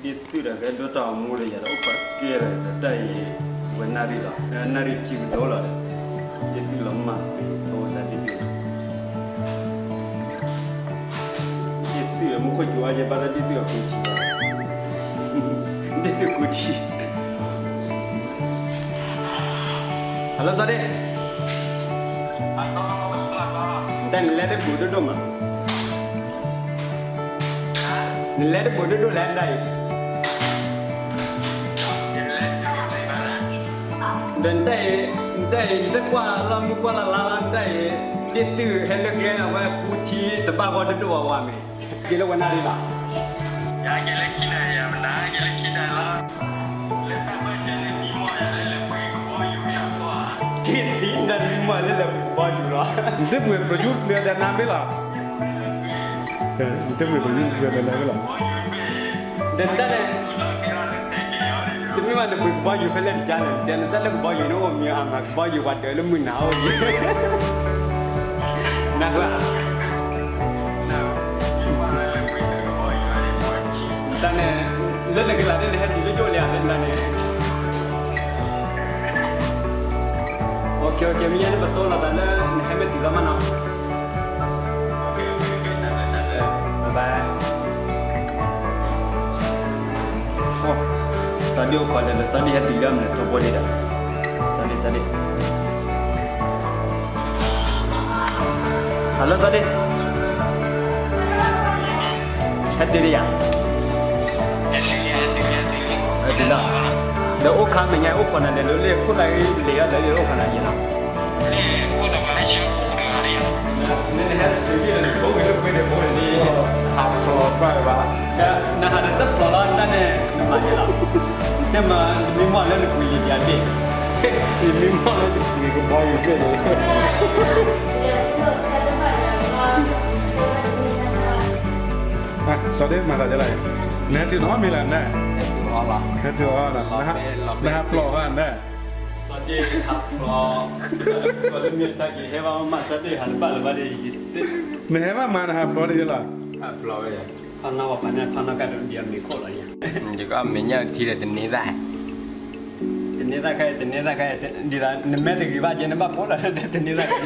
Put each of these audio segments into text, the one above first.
ဒ့ၣ်သုးဒီးကဲဒိၣ်တၢ်အမူဒီးယၤဒီးအိၣ်ခိးကဲဒီးတၢ်အံၤ ဝဲနၣ်ရံၣ်လီၤ, နၣ်ရံၣ်တဆံကဒိၣ်လီၤဒီး ဒ့ၣ်သုးလီၤမၢ်, အဝဲစးဒ့ၣ်သုး ဒ့ၣ်သုးမူခိၣ်စူၤအါယဲဘၣ်ဒီးဒ့ၣ်သုးအကူထံ, ဒ့ၣ်သုးကူထံ. Hello စီၤဒ့ၣ်, နတဲနလဲၤတဘူးဒိၣ်ဒိၣ်မး, နလဲၤတဘူးဒိၣ်ဒိၣ်လဲၣ်နတၢ်အံၤ, ဒီးနတၢ်အံၤ, နတၢ်အံၤ နတကွၢ်လၢမုၢ်ကွၢ်လၢ်လၢ်လၢနတၢ်အံၤ, ဒ့ၣ်သုးဟဲလၢကဲအဝဲကူထံတဘၣ်ဂီၢ်ဒိၣ်ဒိၣ်ဝါဝါမ့ၢ်, က့ၤလၢဝဲနၣ်ရံၣ်လီၤ. ထံၣ်သံနမံမီၢ်လၢလဲၤပှ့ၤကဘီယူၤလီၤ. နတပှ့ၤပယူၤဒီးနၤဘ့ၣ်လီၤ. နတပှ့ၤပယူၤဒီးနၤဘ့ၣ်လီၤ. ဒီးနတၢ်န့ၣ်, တမ့ၢ်ဘၣ်နပှ့ၤကဘီယူၤဖဲလဲၣ်တကါန့ၣ်, တဲနတၢ်လၢကဘီယူၤန့ၣ်အိၣ်မံၤအါမး ကဘီယူၤပှၤဒၢးလၢမုၢ်နၤအိၣ်ယံၤ, နၢ်ဟူဧါ. နတၢ်န့ၣ်, လၢနကလၤဒ်နဟဲတုၤလၢယိၣ်လံဧါ လၢနတၢ်န့ၣ်. OK OK မ့ၢ်ယဲန့ၣ်ပတိၢ်လီၤသးလၢနဟဲမ့ၢ်တုၤလီၤမးနီၤ. Bye bye. စီၤဒ့ၣ်အိၣ်ခိးလၢလၢ စီၤဒ့ၣ်ဟဲတုၤလၢမနုၤထိဘိဒံးဒီး, စီၤဒ့ၣ် စီၤဒ့ၣ်. Hello စီၤဒ့ၣ်, ဟဲတုၤဒံးယၤ, ဟဲတုၤလီၤ. ဒီးအိၣ်ခါမဲာ်ညါ အိၣ်ခိးနၤလဲၤလိၤလၢ ခိၣ်သးဂ့ၤလံၤအီၤလၢအိၣ်ခိးနၤယဲလီၤ. နဟဲတုၤလၢနဘိဂ့ၤလၢပှဲၤန့ၣ်ဘိန့ၣ်, ဟးဖျိးဘၣ်ဘၣ်, နဟးဒီးတဖျိးလီၤ နတၢ်န့ၣ် နမၤယဲလီၤ. နတဲမၤ နမံမီၢ်လၢနပှ့ၤယံၤယၤဒ့ၣ်, နမံမီၢ်လၢနပှ့ၤကဘီယူၤသ့ၣ်န့ၣ်. စီၤဒ့ၣ်မၤသးဒ်လဲၣ်, နဟဲတုၤနီတမံၤလၢၤန့ၣ်, ဟဲတုၤအီၤလီၤ, နဟးဖျိးဘၣ်န့ၣ်, စီၤဒ့ၣ်ဟးဖျိး, ဖျိးလၢမ့ၢ်တၢ်က့ၤဟဲဘၣ်မး စီၤဒ့ၣ်ဟးတဘၣ်လၢၤဘၣ်ဒ်အံၤ, နဟဲဘၣ်မၤနဟးဖျိးဒ်ယဲလီၤ. ခီနီၢ်ဝဲပှၤန့ၣ် ခီနီၢ်ကါဒိၣ်ဒံးအမ့ၤခိၣ်လီၤယၤ, ယကမဲာ်ညါထံဒီးတန့ၤသၣ်, တန့ၤသၣ်ခဲအံၤ တန့ၤသၣ်ခဲအံၤ, ဒ်သိးနမဲာ်တဂ့ၤဘၣ်ကဲ နဘၣ်ပိာ်လီၤတန့ၤသၣ်ခဲ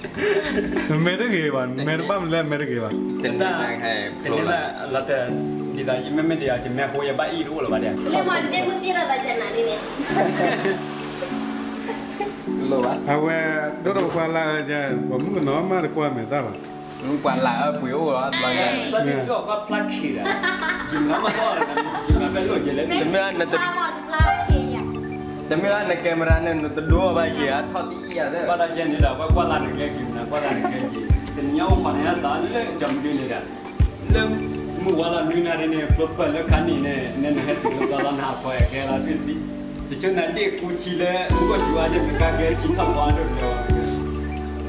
နမဲာ်တဂ့ၤဘၣ်, နမဲာ်တဘၣ်မနုၤလၢအမဲာ်တဂ့ၤဘၣ်, တန့ၤသၣ်ခဲအံၤ, တန့ၤသၣ်လီၤတဲာ်, ဒ်သိးယမ့မ့ၢ်ဒ်အီၤ ယမဲာ်ဟိယဘၣ်အံၣ်တအိၣ်လၢၤဘၣ်ဒ်, လၢမ့ၢ်နတဲမုၢ်ပျဲၢ်လီၤသးကနၤလံန့ၣ်, အဝဲ, ဒိၣ်ထီၣ်ပှၤလၢ်, ပှၤမုၣ်ကနီၤမးတကွၢ်မဲာ်တၢ်ဘၣ်, မုၣ်ပှၤလၢ်အပှ့ၤအိၣ်လီၤ, တမ့ၢ်, တမ့ၢ်နကဲမရၤန့ၣ် နတဒိဘၣ်ယဲၢ် အထီၣ်တအံၣ်ယၤသ့ၣ်, ဘၣ်တၢ်ယဲၢ်န့ၣ်ဒီး ပှၤကွၢ်လၢ်နကဲက့ၤမနၤ ကွၢ်လၢ်နကဲက့ၤ, တနံၤညါအိၣ်ခိးန့ၣ် စးလၢကၠီမဒုန့ၣ်ဒီး, လၢမုၢ်ဝါလီၤနွံနၣ်ရံၣ်န့ၣ် ပပၢၢ်လၢခါနံၣ်န့ၣ် နဲနဟဲတုၤလၢသီလီၤ နဟးဖျိးကဲလီၤ ထွံၣ်သံ, ယဆိနၤဒ့ၣ်ကူထံလၢ မူခိၣ်စူၤအါယဲၢ် မ့ၢ်ကါကဲထံထီၣ်ဖီအါဒိၣ်ကလၢၤဘၣ်,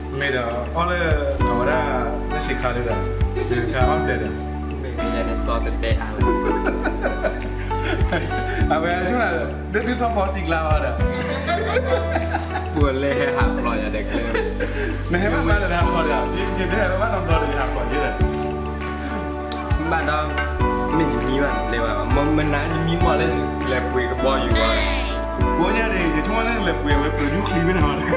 မ့ၢ်ဒီး အီၣ်လၢ အဝဲဒၣ် လၢဆံးခါဒ်ဒီး, ဆံးခါအီၣ်ဘျဲၣ်ဒီး, မ့ၢ်စီၤတတဲအါလၢ အဝဲဆိနၤဒီး ဒ်သုထီၣ်ဖီတံၢ်ကျါဘၣ်ဒီး, ပှၤလဲၤဟဲဟးဖျိးယၤဒီးကျဲ, နဟဲဘၣ်မးဒီးနဟးဖျိးဒီး, ယတဟဲဘၣ်နီတဘျီဒီးယဟးဖျိးယဲၢ်ဒီး, ဘၣ်ဒီး, မ့ၢ်ယမံဘၣ်လဲၤဘၣ်, မနၤယမံမီၢ်လၢ လဲၤပှ့ၤကဘီယူၤဘၣ်, ကိးညါဒီး ယဆိကမိၣ်လၢလဲၤပှ့ၤဝဲပှ့ၤယူၢ်ချံမ့ၢ်နီၤ,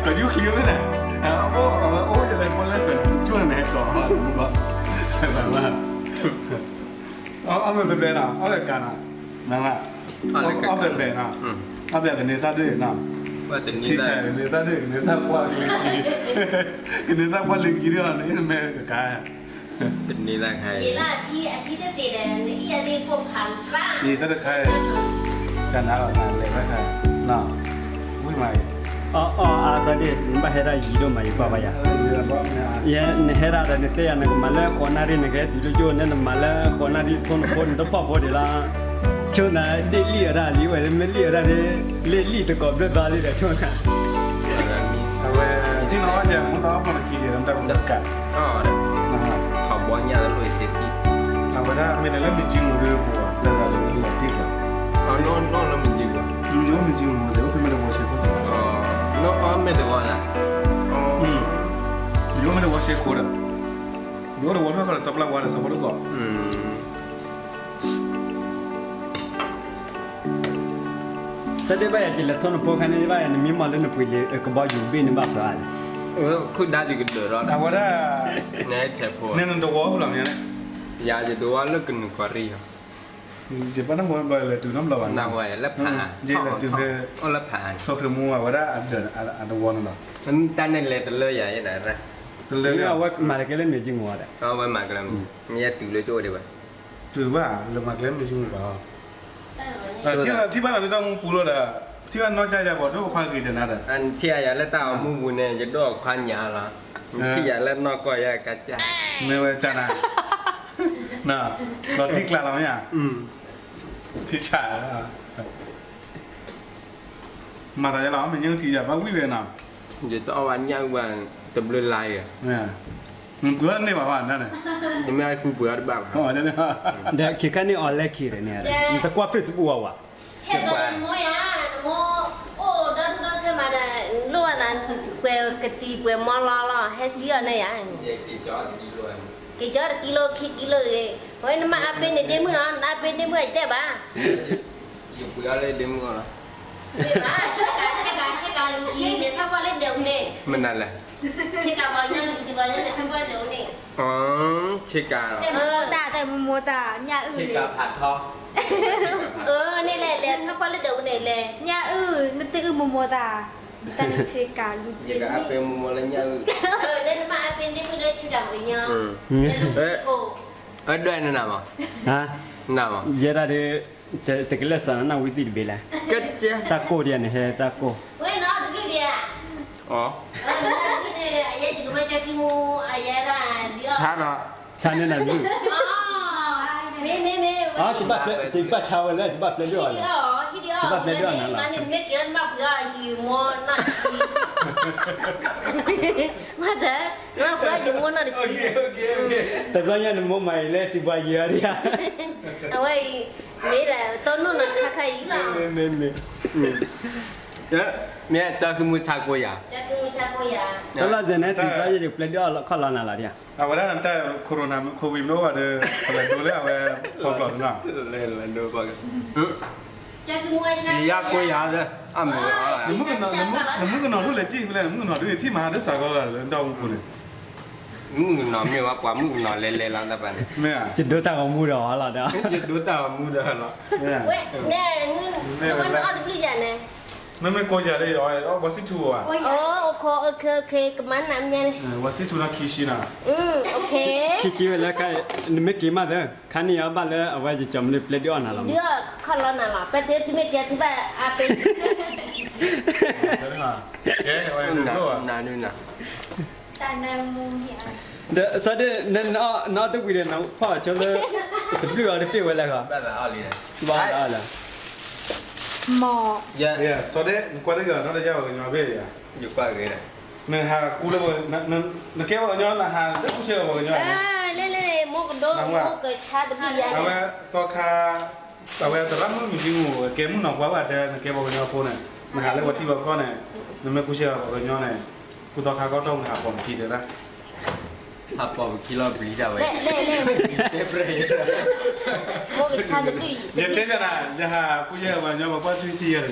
ပှ့ၤယူၢ်ချံမ့ၢ်န့ၣ်, အအိၣ်ယလဲၤဖိလၢပှ့ၤ ဆိကမိၣ်န့ၣ်ဟဲဖျိး, အီၣ်မ့ၢ်ဘဲဘဲနီၤ အီၣ်လၢကၤနီၤ, အီၣ်ဘဲဘဲနီၤ, အီၣ်ဘဲကန့ၢ်သၣ်ဒိၣ်နီၤ, ထံဆဲးကန့ၢ်သၣ်ဒိၣ် ကန့ၢ်သၣ်ပှၢ်လၢခံ, ကန့ၢ်သၣ်ပှၢ်လၢခံဒီး နမ့ၢ်ကကါ, တန့ၢ်သၣ်ခါအံၤ, တၢ်တခါအံၤ, ကနၤလီၤနၤလဲၤဘၣ်ခါ, ဝံၤမးအံၤ, အီၣ်အီၣ်အါသၢဒ့ၣ် နဘၣ်ဟဲဒၣ်ယံၤဒိၣ်မး ယကွၢ်ဘၣ်ယၤ ယဲနဟဲဒၣ်ဒီးနတဲယၤ နကမၤလၢဃိးနၣ်ရံၣ် နကဟဲတုၤလၢယိၣ်န့ၣ် နမၤလၢဃိးနၣ်ရံၣ် ထိၣ်နဖိ နတဖီၣ်ဖိဒံးလီၤ. ဆိနၤဒ့ၣ်လံၣ်အတၢ်လံဝဲ မ့ၢ်လံၣ်အတၢ်ဒ့ၣ် လ့ၣ်လံၣ်တကိးဘျၢၣ်သီလံဒီးဆိနၤ အဝဲ ထံၣ်နီၣ်အီၣ်ယဲ မူတအီၣ်ဖီနခံက့ၤ နတၢ်ကကး ထီၣ်ဘီညၣ်လၢလီၢ်စ့ၢ်ကီး အဝဲဒၣ်မ့ၢ်လၢမ့ၢ်ကၠံမူဒုးပူၤ လၢလၢလၢလီၤတံၢ်လီၤ နီၢ်နီၢ်လၢမ့ၢ်ကၠံမူဒုးပူၤ မ့ၢ်ကၠံမူဒုး အိၣ်ဖဲမ့ၢ်တဝီစ့ၢ်ကီး နီၢ်အီၣ်မ့ၢ်တဝီလၢ မ့ၢ်မ့ၢ်တဝီစ့ၢ်ကီးဒီး နအိၣ်တဝီထွဲဃီဒီး စီၤပျၢ်ဝါဒီး စီၤပီလူကီၢ် သၢဒ့ဘၣ်ယၤ ကလဲၤထီၣ်နဖိခါန့ၣ်ဘၣ်ယၤ နမ့ၢ်မၤလၢနပှ့ၤလံ ကဘီယူၤဘ့ၣ်န့ၣ်ဘၣ်ဖျါလဲၣ်. ခုၣ်ဒါယကဒၢးဒီး အဝဲဒၣ် နဟဲဆဲးဖိ နတဝီဖဲလဲၣ်မ့ၢ်န့ၣ် ယၤယတဝီလၢကနုာ်ကီၢ်ရံၣ်ဟီ ယပၣ်နၢ်ဟူဘၣ်လဲၤတုၤနီတဘျီဘၣ် နဝဲလဲၤဖး အိၣ်လၢဖး ဆိၣ်ဃ့မူအဝဲဒၣ်အဒၢးအတဝီန့ၣ်လီၤ. တၢ်န့ၣ်လဲၤတလၢယၤယဲဒၣ် တလၢအဝဲမၤတကဲလၢမ့ၢ်ကံမူၤဒီး အဝဲမၤကလၢမ့ၢ် မ့ၢ်ယဲတုၤလၢကၠိဒံးဘၣ် တုၤဘၣ် လၢမၤကလၢမ့ၢ်ကံမူၤဘၣ် ထံၣ်ဘၣ်လၢတၢ်မူပူၤလီၤဒီး ထံၣ်ဘၣ်နီၢ်ကၠၢ်ယၤဘၣ် ဒိၣ်ခွါဂ့ၤတနၤဒီး ထံၣ်ယၤလၢတၢ်အီၣ်မူပူၤန့ၣ် ယဒိၣ်ခွါညါလီၤ ထံၣ်ယၤလၢနီၢ်ကီၢ်ယဲကၠၢ် မ့ၢ်ဝဲကၠၢ်နၤ လီၤထံကျါလီၤမ့ၢ်ဧါ ထံဆး မၤသးယဲလီၤ မ့ၢ်ညၣ်အုၣ်ထံယၤ ဘၣ်ဝံၣ်ဝဲနီၤ ယတအီၣ်ဘၣ်ညၣ်အုၣ်ဘၣ် တဘျုးလါအံၤ နပှ့ၤအီၣ်တန့ၢ်ဘၣ်ဘၣ်န့ၣ် နမ့ၢ်ဃုပှ့ၤအီၣ်တဘၣ်ဘၣ် ဒီးခဲခါန့ၣ်အီၤလဲၣ်ခံန့ၣ် နတကွၢ် Facebook ဝဲဝဲ ဆဲးကီးနမိၢ်ယၤ နမိၢ်အိၣ်ဒီဒူၣ်ဒီထၢမးဒီး လိၣ်ဘၣ်သး ပှဲၤကတံၤပှဲၤမီလီလီၤ ဟဲစံၣ်အီၤန့ၣ်ယၤ က့ၤကၠီတကံလိ က့ၤကၠီတကံလိ ခံကံလိဂ့ၤ အဝဲနမ့ၢ်အါပ့ၤန့ၣ်ဒ့မုၣ်နီၤ နအါပ့ၤဒ့မုၣ်အတဲဘၣ် ယပှ့ၤအီၣ်လၢဒ့မုၣ်အီၤလီၤ မ့ၢ်ဘၣ် ဆဲးကး ဆဲးကး ဆဲးကးလူၤကံန့ၣ် ထီၣ်ပှၢ်လၢဒၢးအူန့ၣ် မနုၤလဲၣ် ဆဲးကးပှၤကညီ လူၤကံပှၤကညီန့ၣ် ထီၣ်ပှၢ်လၢဒၢးအူန့ၣ် ဆ့ကၤ တၢ်မိၢ်မိၢ်တၢ် တၢ်မိၢ်မိၢ်တၢ် ညၣ်အုၣ် ဆ့ကၤဖးထီ အၢ န့ၣ်လဲၣ် လဲၤထီၣ်ပှၢ်လၢဒၢးအူန့ၣ်လဲၣ် ညၣ်အုၣ် နတအုၣ်မိၢ်မိၢ်တၢ် တၢ်ဆ့ကၤလူၤကံ ယကအပ့ၤမိၢ်မိၢ်လၢညၣ်အုၣ် လၢနမ့ၢ်အပ့ၤန့ၣ်မုၣ်လၢဆ့ကၤပှၤကညီ အဒွဲၣ်နနၤမး နမး ယဲဒၣ်ဒီး တကလဲၤစးနဝံသံၣ်တဘ့ၣ်လဲၣ် တၢ်ကိၢ်ဒံးန့ၣ် ဟဲတၢ်ကိၢ် ဝဲနီၤတဘျုးဒံး အယဲကမၤကၠီကံမူ အယဲဒၣ် ဆါဒီး ဆါန့ၢ်နၤတဘျုး မ့ၢ်မ့ၢ်မ့ၢ် ယဘၣ်ဆါဝဲလၢ ယဘၣ်ပျဲဒွဲၣ်အီၤလီၤ ယဘၣ်ပျဲဒွဲၣ်အီၤနၤလီၤ မ့ၢ်တၢ် နဘၣ်ပျဲယမိၢ်နီၢ်တဆံ တဘျီညါနမိၢ်မၤအံၤလၢစံးပှၤယံၤအီၤဒံးဧါ အဝဲအံၤ မ့ၢ်ဒၣ် တိၢ်နီၣ်နီၢ်ခါခါအံၤလီၤ မ့ၢ် မ့ၢ် မ့ၢ် ကၠီဃုမူဆါကိးယၤ ကၠီဃုမူဆါကိးယၤ တၢ်လီၢ်စဲၤန့ၣ် တုၤသီယံၤယပျဲဒွဲၣ်အီၤခီၣ်လီၤနၤလီၤဒံးဧါ အဝဲဒၣ်နတၢ် corona covid မ့ၢ်အိၣ်ဘၣ်ဒီး ပလဲၤဒိလၢအဝဲဖီကျိာ်နီၤ လဲၤဒိဖီကျိာ် ယၤကိးယၤလၢ အမ့ၢ် နမုၣ်ကနီၤဒိၣ်လဲၤကံၣ်ဖဲလဲၣ် နမုၣ်ကနီၤဒိၣ်န့ၣ် ထံၣ်မၤဟးဒၣ်စးဂီၢ်လၢနတၢ်အိၣ်မူပူၤန့ၣ် မုၣ်ကနီၤမ့ၢ်ဝဲပှၤမုၣ်ကနီၤလဲၤလဲၤလီၤတၢ်ပှၤန့ၣ် မ့ၢ် ယဒိတၢ်ဂီၤမူဒီးအီၤလီၤဒီး ယဒိတၢ်ဂီၤမူဒီးလီၤ ဝဲ နအီၣ်တဘျုးယၤန့ၣ် မ့မ့ၢ်ကိးယၤလၢ ဝဲစံထူဧါ ကမၤနၤမ့ၢ်န့ၣ် ဝဲစံထူနီၢ်ခံဆံနီၤ ခံဆံဝဲလၢ နမ့ၢ်က့ၤမးသၢ ခါန့ၣ်ယဘၣ်လၢအဝဲယကၠီမနုၤပျဲဒွဲၣ်အီၤနၤလီၤ ဒွဲၣ်ခီၣ်လီၤနၤလီၤ ပတဲသုမ့ၢ်ကဲသုဘၣ်အါပ့ၤ နၤနၤ ဒီးစီၤဒ့ နအီၣ်တဝံၤဒီး နဖီၣ်ဆိလၢ တဘျုးအီၤတပ့ၢ်ဝဲလဲၣ်ဃီ ဘၣ်အီၣ်လံ ဘၣ်အီၣ်လံ မီၢ် စီၤဒ့ နကွၢ်တဂ့ၤ နီၢ်တယၢ်ပှၤကညီဘ့ၣ်ယၤ ယကွၢ်ဂ့ၤ နဟးကူလၢ နကဲပှၤကညီ နဟးလၢကူၣ်ဆၢပှၤကညီ လၢလၢ မိၢ်ကဒိ မိၢ်ကဆါတဘျုးယၤ အဝဲသီခါ အဝဲသရၣ်မုၣ်မုၢ်ကံမူ ကဲမုၣ်နီၤပှၢ်ဘၣ်တဲ နကဲပှၤကညီဖိန့ၣ် နဟးလၢပှၤထံပှၤကီၢ်န့ၣ် နမ့ၢ်ကူၣ်ဆၢပှၤကညီန့ၣ် ကူသီခါကီၢ်ထီၣ်မုၢ်ဟးပိာ်ပခံတဲဒၣ် ဟးပိာ်ပခံလီၤပျံၤတၢ်ဝဲ တဲပြဲၢ် ယတဲတၢ်နၤ ယဟးကူၣ်ဆၢပှၤကညီ ပှၤကွၢ်ထွံထံယဲၢ်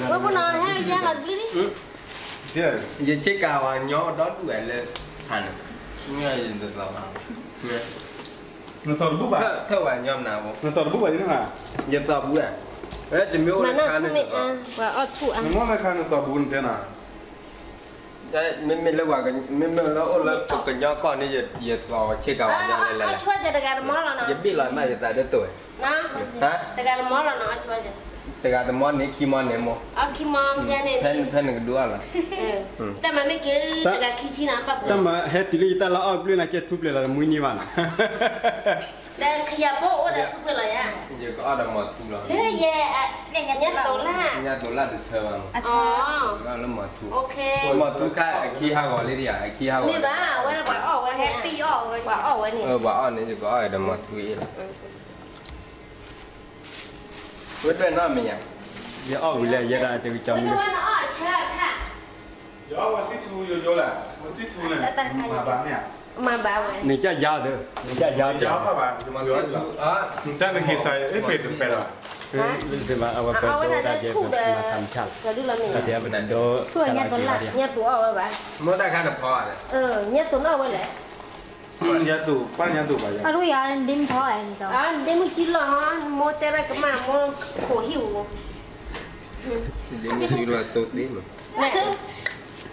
တဂၤ ယဆ့ကၤပှၤကညီဒီဒူၣ်ဝဲလၢ ခါန့ၣ် မ့ၢ်ယတသီၣ်ဘၣ် နသီၣ်တဘူၣ်ဘၣ် ထၢၣ်ပှၤကညီမနုၤ နသီၣ်တဘူၣ်ဘၣ် ယသီၣ်ဘူၣ်ဧါ ဝဲတမ့ၢ်အိၣ်လၢခါန့ၣ် နမ့ၢ်လၢခါနသီၣ်ဘူၣ်နတဲနၤ မ့မ့ၢ်လၢ မ့မ့ၢ်လၢအိၣ်လၢပကညီကီၢ်န့ၣ် ယသီၣ်ဆ့ကၤပှၤကညီလဲၣ်လဲၣ် ယဘ့ၣ်လီၤမးယသးဒ်သိးဝဲ တဂၤတမီလီၤနီၤ တဂၤတမီန့ၣ် ခံမီန့ၣ်မိၢ် ဖဲနကဒုးအီၣ်လီၤ တၢ်မၤမ့ၢ်က့ၤတဂၤခံဆံနီၤ တၢ်မၤဟဲတုၤလၢယတၢ်လီၢ်အီၣ်ဘျုးနၤ ကဲထူပျဲၢ်လီၤတမှံနံၤဘၣ်နီၤ ဒီးခယၤဖိအိၣ်ဒီးထူပျဲၢ်လီၤယၤ ယကအီၣ်ဒီးမီၤထူလီၤ လၢယဲ ညါတိၤလၢ ညါတိၤလၢတဆၢဘၣ်မး လၢမီၤထူ မီၤထူခါအခံဟးဂီၤလံဒံးဧါ အခံဟးဂီၤ မ့ၢ်ဘၣ် အဝဲဒၣ်ပှၤအီၣ်ဝဲန့ၣ် ပှၤအီၣ်ဝဲန့ၣ် ပှၤအီၣ်န့ၣ် ယကအီၣ်ဒီးမီၤထူအ့ၣ်လီၤ ဝဲဒၣ်နီၢ်မ့ၢ်ယၤ ယအီၣ်ဝံၤလၢယဲဒၣ်တကကီမ့ၢ် ယအီၣ်ဝဲစံထူယိယိလၢ ဝဲစံထူန့ၣ် မၤဘၣ်မ့ၢ်ဧါ မၤဘၣ်ဝဲ နကယါသၢ နကယါသၢ နတၢ်နက့ၤစး အ့ၣ် ဖ့တပဲလီၤ အဝဲပၢၢ်ဒိၣ်တၢ်ကဲ ပမၤသးမဆါလီၤ ပတဒိး ညါသိးအီၣ်ဝဲဘၣ် ညါသိးနီၣ်ဝဲလဲၣ် ညါသိး ပၢ်ညါသိးဘၣ် အဒိယၤ ဒ့မုၢ်ထီၣ် ဒ့မုၢ်ကံလီၤ မိၢ်တဲဝဲကမၣ် မိၢ်ခိၣ်ဟံၣ်ဧိၤ ဒ့မုၢ်ကံလီၤတိသ့မး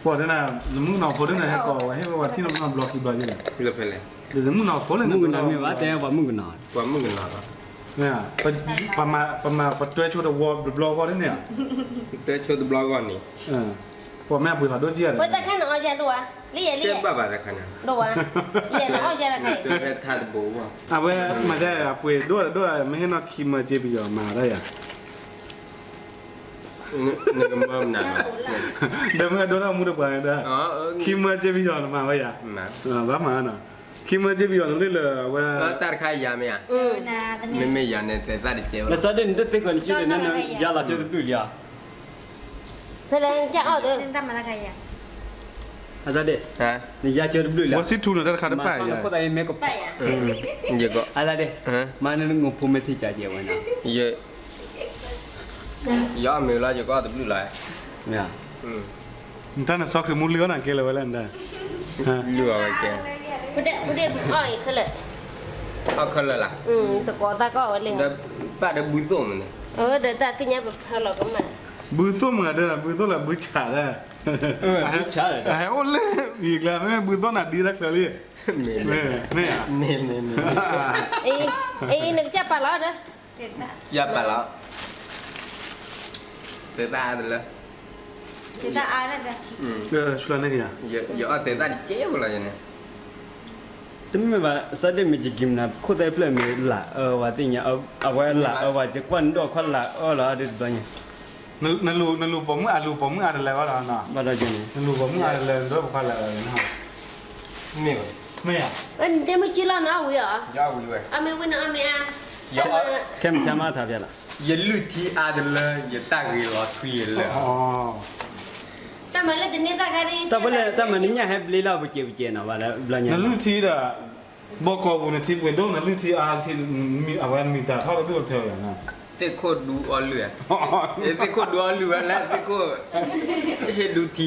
ပှၤတဲနၤ နမုၣ်ကနီၤဖိဒ်န့ၣ် ဟဲကိးဝဲ ဟ့ၣ်ဝဲပှၤထံၣ်နမုၣ်ကနီၤဘျီခံဘျီန့ၣ် လၢဖဲလဲၣ် နမုၣ်ကနီၤဖိလဲၣ် မုၣ်ကနီၤမ့ၢ်ဘၣ် တဲပှၤမုၣ်ကနီၤ ပှၤမုၣ်ကနီၤလီၤ ပမၤ ပတွဲဆိတဝီတဘျီဂီၢ်န့ၣ် ပတွဲဆိတဘျီဂီၢ်န့ၣ် ပှၤမ့ၢ်အပှ့ၤဖးဒိၣ်ကံၢ်ဧါ ဝဲတၢ်ခါန့ၣ်အီၣ်ယၤဒိၣ်ဧါ လၢယဲလၢယဲ တဘၣ်ဘၣ်တၢ်ခါန့ၣ် ဒိၣ်ဧါ ယဲန့ၣ်အီၣ်ယၤတၢ်ခါ တၢ်ထါတဘိဝဲ အဝဲမၤဒၣ်အပှ့ၤဒိၣ်ဒိၣ် မ့ၢ်ဟ့ၣ်နီၤခံမၢစ့ပယီၤမၤဒၣ်ယၤ နကမၢမနုၤလီၤ ဒီးမ့ၢ်ဒိၣ်ထီၣ်မူတပှၤန့ၣ်ဒီး ခံမၢစ့ပယီၤနမၤဝဲယၤ ဘၣ်မၤနီၤ ခံမၢစ့ပယီၤနလုၢ်လၢအဝဲ တၢ်တခါယၤမ့ၢ်ဧါ မ့မ့ၢ်ယၤန့ၣ် တဲသၣ်တကဲဝဲ လၢစးဒ့ၣ်နတသ့ခွဲးနက့ၢ်န့ၣ် ယၤလီၤကၢတဘျုးလံဧါ ဖဲလဲၣ် နကအီၣ်သ့ အစးဒ့ၣ် နယၤကၢတဘျုးလံ ဝဲစံထူနတၢ်တခါတပာ်ယၤ အစးဒ့ၣ် မၤနနငိၢ်ဖိမ့ၢ်ထံၣ်ကၢကဲဝဲနီၤ ယအီၣ်မ့ၤလီၤ ယကအီၣ်တဘျုးလီၤ မ့ၢ်ဧါ နတၢ်နစီၤဃံးမူလုၢ်အီၣ်နၤကဲလၢၤဝဲလဲၣ်နတၢ် လုၢ်အီၣ်ဝဲကဲ အီၣ်ခဲလၢာ်လၢ် တကိးသၣ်ကီၢ်ဝဲလၢ ဒီးပၣ်ဒီးဘုသိၣ်မးန့ၣ် ဒီးတၢ်သ့ၣ်ညါပဖၢလီၤကမၣ် ဘုသိၣ်မးဒီး ဘုသိၣ်လၢဘုဆၣ်ဒီး ဘုဆၣ်ဒီး အဟဲအိၣ်လၢ ယကျဲ မ့မ့ၢ်ဘုသိၣ်နၤဒ်တၢ်ချၢလံ မ့ၢ် မ့ၢ် အံၤ နကစၢ်ပာ်လီၤဒီး ယပာ်လီၤ တဲတၢ်အါတလၢ ဆူလၢန့ၣ်ကယၤ ယအီၣ်တဲတၢ်တကဲဝဲလီၤယၤန့ၣ် တမ့ၢ်ဘၣ် စးဒ့ၣ်မ့ၢ်ယကံမနၤ ခိၣ်သဲဖျၢၣ်မ့ၢ်လၢအၢဝဲသ့ၣ်ညါ အဝဲလၢအၢဝဲ ယကွၢ်နဒိၣ်ခွါလၢအၢလီၤဒ်တဘျီညါ နလူၤပိာ်မုၣ်အလူၤပိာ်မုၣ်အါတလၢဘၣ်လီၤနီၤ ဘၣ်ဒီးယၤန့ၣ် နလူၤပိာ်မုၣ်အါတလၢ နဒိၣ်ပိာ်ခွါလၢအၢန့ၣ် မ့ၢ် မ့ၢ်ဧါ ဒ့မုၢ်ကံလီၤနီၤဝံၤဧါ အမ့ၢ်ဝံၤနီၤအမ့ၢ်အါ ခဲမုၢ်ဆါမးထါဖျါလီၤ ယလုၢ်ထံအါတလၢ ယတၢ်ဂ့ၤလီၤထွံယလၢာ် တၢ်မၤလၢတန့ၢ်သၣ်ခါဒ် တၢ်ဖဲလဲၣ် တၢ်မၤနညၣ်ဟဲဘျ့လီၤပကဲးပကဲးနီၤ ဘၣ်လၢဘျီညါ နလုၢ်ထံဒီး ဘီကီးပူၤနထံပှ့ၤဒိၣ် နလုၢ်ထံအါထံ အဝဲမံၤတၢ်ထီၣ်တဒိၣ်ထဲဝဲနီၤ သ့ၣ်ခိၣ်ဒူအီလုၢ်ဧါ သ့ၣ်ခိၣ်ဒူအီလုၢ်ဝဲလၢ သ့ၣ်ခိၣ် ဟ့ၣ်ဒူထံအီ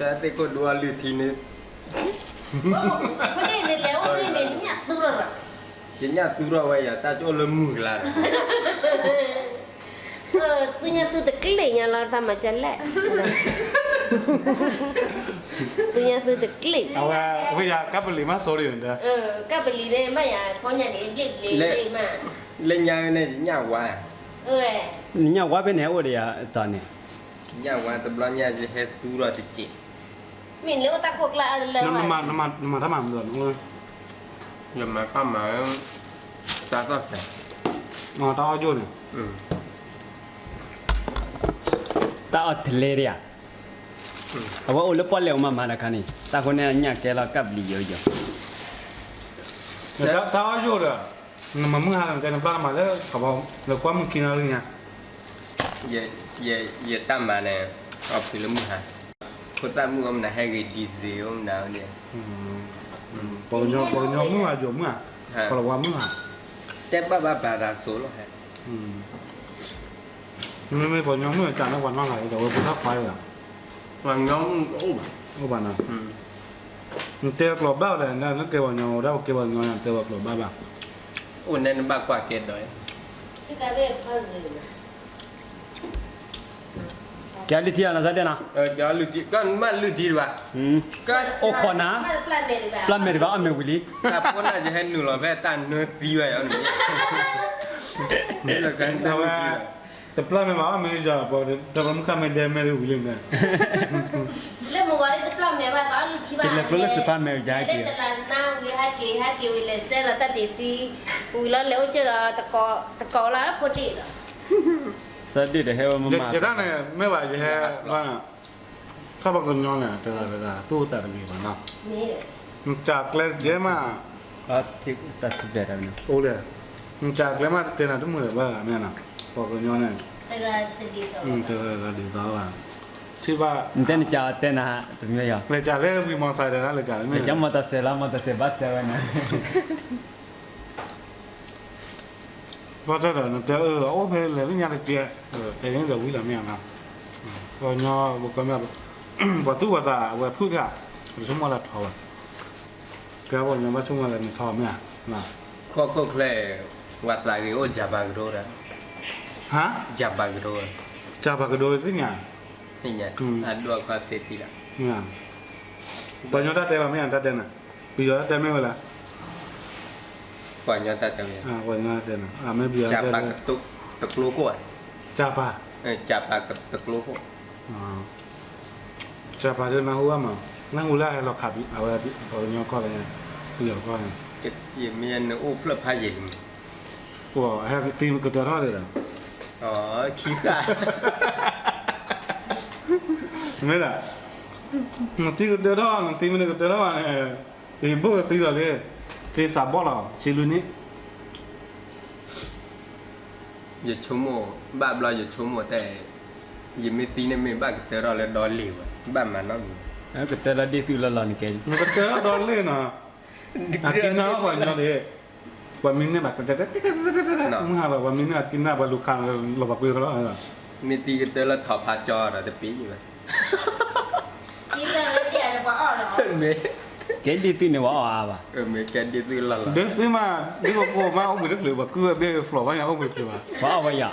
သ့ၣ်ခိၣ်ဒူအီလုၢ်ထံန့ၣ် ဖဲန့ၣ်လဲၤအိၣ်န့ၣ် ညၣ်သူထီၣ် ယညၣ်သူထီၣ်ဝဲယၤ တၢ်ကအိၣ်လၢမုၢ်ကလါဒီး သူညါသူတကျ့ၣ်ညါလီၤ သးမၤကလဲၣ် သူညါသူတကျ့ၣ် အဝဲ အဝဲယၤကပလံၤမး sorry ဒီး ကပလံၤန့ၣ် မ့ၢ်ယၤ ကီညါန့ၣ် ဘျ့ဘျ့ဘျ့မး လၢညါန့ၣ် ယညၣ်ဝါ နညၣ်ဝါဖဲန့ၣ်ဟဲအိၣ်ဒီးယၤတၢ်န့ၣ် ညၣ်ဝါတဘျီညါယဟဲသူထီၣ်တစဲး မ့ၢ်လၢတၢ်ခိၣ်ကျါအါတလၢ နမၤတၢ်မၤမး ယမၤတၢ်မၤ တၢ်သီၣ်စဲး တၢ်အီၣ်ယိၣ်န့ၣ် တၢ်အီၣ်တလဲဒ်ဧါ အဝဲအိၣ်လၢပီၣ်လဲၣ်အိၣ်မးမးတခါန့ၣ် တၢ်ဃိန့ၣ်အညၣ်ကဲလီၤကပ်လံယိာ်ယိာ် တၢ်အီၣ်ယိၣ်ဒီး နမၤမုၢ်ဟါလီၤ နတဲနပျၢ်မၤလၢ လၢကွၢ်မုၢ်ခံနၣ်ရံၣ်ညါ ယတၢ်မၤန့ၣ် အီၣ်ဖုးလၢမုၢ်ဟါ ခိၣ်သၣ်မုၣ်အီၣ်မနုၤဟဲဂ့ၤဒ်စ့ၢ်အိၣ်မနုၤန့ၣ် ပှၤကညီမုၣ်ဧါ ယိာ်မုၣ်ဧါ ကီၤလၤဝါမုၣ်ဧါ တဲဘၣ်ဘၣ်ဘၣ်သးစိၤလီၤ မ့မ့ၢ်ပှၤကညီမုၣ်အတၢ်န့ၣ် ပှၤနီၢ်ဂၤအံၤဒီး ဝဲဖိသၣ်ခွါအံၤဒီး ပှၤကညီမုၣ်အိၣ်ဘၣ် အိၣ်ဘၣ်နီၤ နတဲကျိာ်ဘၣ်ဝဲဒၣ် နကဲပှၤကညီဝဲဒၣ် ပကဲပှၤကညီန့ၣ် တဲပှၤကျိာ်ဘၣ်ဘၣ် အိၣ်နဲနဘၣ်ကွၢ်ကဲဒီး ကဲလုၢ်ထံအီၤနီၤ စၢ်ဒဲးနီၤ ကဲလုၢ်ထံ ကမၣ်လုၢ်ထံတဘၣ် အိၣ်ခိးနၤ ပျၢ်မဲာ်တဘၣ် အီၣ်မဲာ်ဝံၤလံ တၢ်ဖိန့ၣ် ယဟဲနုာ်လီၤဖဲတၢ်နၢသံဝဲ အဝဲ တပျၢ်မဲာ်ဘၣ် အီၣ်မဲာ်ယၤ တပျၢ်မုၢ်ခါမဲာ်ဒဲမဲာ်ဝံၤလံန့ၣ် လၢမဝၤလၢတပျၢ်မဲာ်ဘၣ် တလုၢ်ထံဘၣ် တလဲၤကျိလၢစဖါမဲာ်ယၤက့ၤ လၢတလးနါဝံၤဟဲက့ၤ ဟဲက့ၤဝံၤလဲၤစဲလီၤတၢ်ပ့ၤစံ ဝံၤလီၤလဲၤအိၣ်ကၢဒီး တကိးလၢဖိဒ့ၣ်ဒီး စၢ်ဒ့ၣ်ဒီးဟဲဝဲမမၤ ယတၢ်န့ၣ် မ့ၢ်ဘၣ်ယဟဲ ခါပှၤကညီန့ၣ် တဂၤတဂၤ သူၣ်သးတဂ့ၤဘၣ်နီၤ နစၢ်ကျဲတကဲမး အိၣ်လဲၣ် နစၢ်ကျဲမးတတဲနၤတမုာ်လၢၤဘၣ်မ့ၢ်နီၤ ပှၤကညီန့ၣ် တဂၤတဂၤဒ်သိးဘၣ် ထံၣ်ဘၣ်, နတဲနကးတဲနၤ, တမ့ၢ်ယီၤ, လဲၤကးလၢဝံၤမီၤသးဒီးလၢကးလၢမ့ၢ်, လဲၤကးမီၤတစဲးလီၤ, မီၤတစဲးဘၣ်စဲးဝဲန့ၣ်, ဘၣ်ဆၣ်ဒီးနတဲအၢ အိၣ်ဖဲလဲၤလၢညါတကဲ, တဲန့ၣ်ဒီးဝံၤလီၤမ့ၢ်ဧါနီၤ, ပှၤညီပကီၢ်မ့ၢ်, ပှၤသူၣ်ပှၤသးအဝဲဖုၣ်တၢ်, ပဆိကမိၣ်လၢထီဝဲ, ကဲပှၤညီဘၣ်ဆိကမိၣ်လၢနထီမ့ၢ်ဧါ, ခီၣ်ခိၣ်ချၢ, ပှၤသးဂ့ၤအိၣ် ကၢ်ပၤကဒိဒီး, ဟါ, ကၢ်ပၤကဒိ, ကၢ်ပၤကဒိသ့ၣ်ညါ, သ့ၣ်ညါ, အဒိၣ်အခီၣ်စ့တံၢ်လီၤ, ပှၤညီတၢ်တဲဘၣ်မ့ၢ်ဧါ တၢ်တဲနၤ, ပယီၤတၢ်တဲမ့ၢ်ဝဲလဲၣ်, ပှၤညီတၢ်တဲမ့ၢ်, ပှၤညီတၢ်တဲနၤ, မ့ၢ်ပယီၤတၢ်တဲ, တကျိခိၣ်, ကၢ်ပၤ, ကၢ်ပၤတကျိခိၣ်, ကၢ်ပၤဒီးနၢ်ဟူဘၣ်မး, နၢ်ဟူလၢဟဲလီၤခး အဝဲပှၤကညီကီၢ်လၢ, ပယီၤကီၢ်န့ၣ်, မ့ၢ်နအိၣ်ဖျၢၣ်ဖးယံာ်လံ, ဟဲသံကတၢၢ်ထီၣ်ဒီး, ခံဃၣ်, မ့ၢ်ဒၣ်, နသံကတၢၢ်ထီၣ် နသံမ့ၢ်နကတၢၢ်ထီၣ်ဘၣ်န့ၣ်, ယဘိၣ်ကသံလီၤလံ, သံသးဘီၣ်လီၤ ဆံလွံၢ်နံၣ် ယဆိကမိၣ်, ဘၣ်ဘျီယဆိကမိၣ်တဲ, ယမ့ၢ်သံန့ၣ်မ့ၢ်ဘၣ်ကတၢၢ်ထီၣ်လၢဒီလ့ၣ်ဝဲ, ဘၣ်မၤနီတမံၤ, ကတၢၢ်လၢဒ့ၣ်သုးလီၢ်လီၢ်န့ၣ်ကဲ, နကတၢၢ်ထီၣ်ဒီလ့ၣ်နီၤ, အကံနၢ်ပှၤညီဒီး, ပှၤမံန့ၢ်ဘၣ်, မ့ၢ်ဟးဘၣ် ပှၤမံန့ၢ်အကံနၢ်ပှၤလူၤခးလီၤပှၤကွံာ်လီၤ, မ့ၢ်သံကတၢၢ်လၢထီၣ်ဖးကၠီဒီးတပ့ၤယံၤဘၣ် ကဲဒ့ၣ်သုးန့ၣ်ဝဲအီၣ်အါဘၣ်, ဒ့ၣ်သုးမး, ဒ့ၣ်ကိကိမးအိၣ်ဘှံးတချုး ပှၤကုၢ်ဝဲဘ့ၣ်ဖျိးဘၣ်ညါအိၣ်ဘှံးတချုးဘၣ်, ပှၤအီၣ်ဝဲယၤ,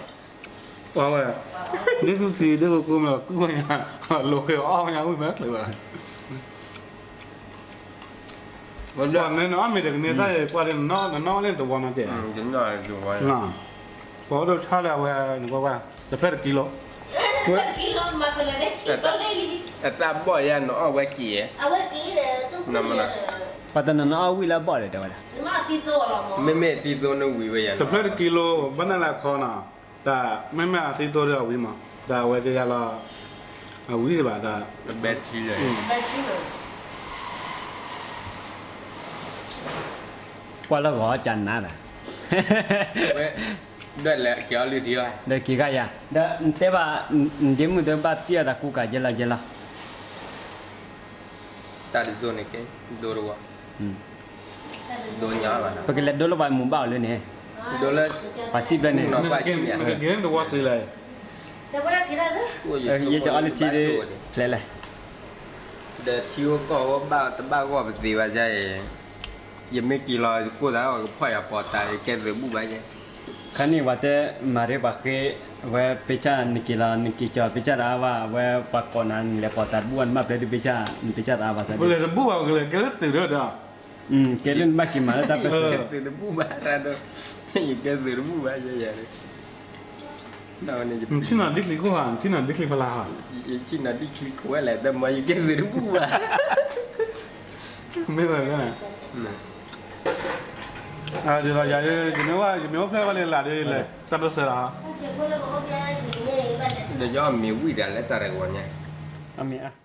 အဝဲ, ဒ့ၣ်သုးဆံး ဒ့ၣ်ကိကိမး ကုၢ်ဝဲညါ, လိာ်ဃဲၤအီၣ်ဝဲညါအိၣ်ဘှံးတချုးဘၣ် ပှၤမ့ၢ်နအီၣ်မ့ၤတကန့ၢ်သၣ်အံၤ ကွၢ်လၢနနီၢ်လၢနတဝီမးတဲ, ပှၤအိၣ်ဒိၣ်ဆါလၢအဝဲန့ၣ်ကွၢ်ကွၢ်, တဖျၢၣ်တကံလိ, အတၢ်ဘီၣ်ယၤနအီၣ်ဝဲက့ၤ, ပှၤတနီၤနီၤအီၣ်ဝံၣ်လၢအဘီၣ်ဒီးတဲဝဲဒၣ်, မ့မ့ၢ်သံသိနဝံၤဝဲယၤ, တဖျၢၣ်တကံလိ, ဘၣ်နၢ်လၢအခီနီၤ, တၢ်မ့မ့ၢ်အသံသိဒီးအဝံၣ်မး, တၢ်အဝဲတယၤလီၤ, အဝံၣ်ဘၣ်တၢ်, ကွၢ်လၢဂီၤကနၤဒီး, ဒီးက့ၤဂၤယၤ, ဒီးနတဲဘၣ်, နဒ့မုၣ်ဒီးဘၣ်တံၢ်အသးကူကၤယဲလီၤယဲလီၤ, တၢ်တစိၤန့ၣ်ကဲ, ဒိတဝီ, ပကလဲၤဒိလၢပှၤမူဘၣ်အီၤလၢန့ၣ်, ပှၤစံးဘျုးန့ၣ်, နကက့ၤတဝီစံးလဲၣ်, ယကအီလၢထံ, ဖျဲးလဲၣ်, ဒီးထံအိၣ်ကီၢ်အိၣ်ဘၣ်တဘၣ်ဂီၢ်ပသ့ဘၣ်ယဲ, ယမ့ၢ်က့ၤလီၤကိၢ်သးအီၤကဖီၣ်ယၤပီးတၢ် ယကဲသုးဘူၣ်ဘၣ်ယဲ, ခါန့ၣ်ပှၤတဲ, မၤရ့ပှၤဃ့, အဝဲပ့ၤဆၣ်နက့ၤလီၤ နက့ၤကၠီၤပ့ၤဆၣ်တအါဘၣ် အဝဲပှၤကိးနၤ နလဲၤပီးတၢ်တဘူၣ်ဘၣ် နဘၣ်ဖျဲးဒုးပ့ၤဆၣ် နပ့ၤဆၣ်တအါဘၣ်သးဒုး, ပလဲၤတဘူၣ်ဘၣ် ပကလဲၤကဲလၢသုးဒီး, ကဲလၢနဘၣ်က့ၤမၤလၢတၢ်ပၢၢ်ဆၢ, သုးတဘူၣ်ဘၣ်, ယကဲသုးတဘူၣ်ဘၣ်ယဲယဲ, နဆ့ၣ်နီၤဒ်ချံခိၣ်ဧါ နဆ့ၣ်နီၤဒ်ချံဖလါဧါ, ယဆ့ၣ်နီၤဒ်ချံခိၣ်ဝဲလဲၣ် တမ့ၢ်ယကဲသုးတဘူၣ်ဘၣ်, မ့ၢ်ဝဲ, ဒ်သိးယၤဒ် ယမ့ၢ်ဝဲ ယမ့ၢ်အိၣ်ဖျဲၣ်ဝဲလၢလာ်ဒ်လဲၣ် တၢ်ပၢၢ်ဆၢလီၤ, ဒီးယမ့ၢ်ဝံၣ်ဒၣ်လၢတၢ်တဂီၤညါ, အမ့ၢ်